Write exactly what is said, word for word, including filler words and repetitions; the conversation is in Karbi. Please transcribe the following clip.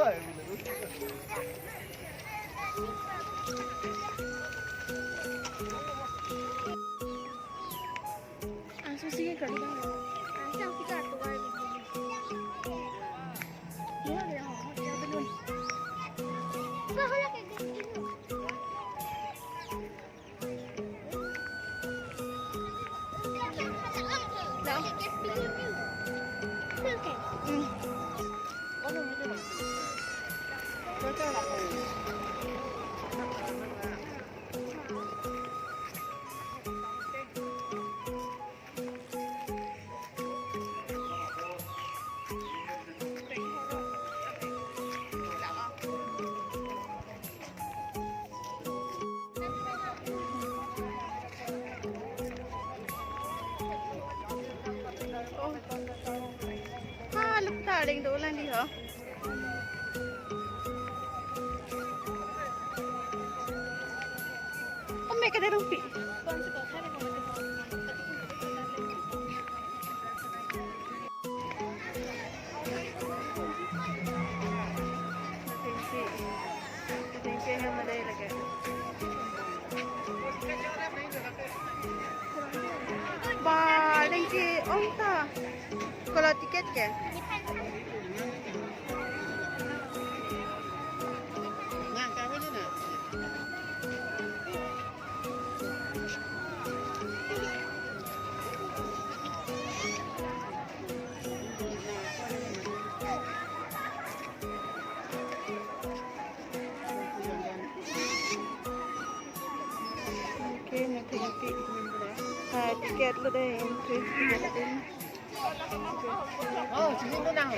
Ang susi ke kali bang. Ang susi ke atuai. Dia dia dia belum. Kau hala ke dia. Oh. Ha, luk ta ding dolang di ho. Oh, me kada rungpi. Ba, lengki ong ta. Kalau tiket ke? Okay, nanti nanti. Ah, tiket lo deh, entry. Oh, sini lo nang.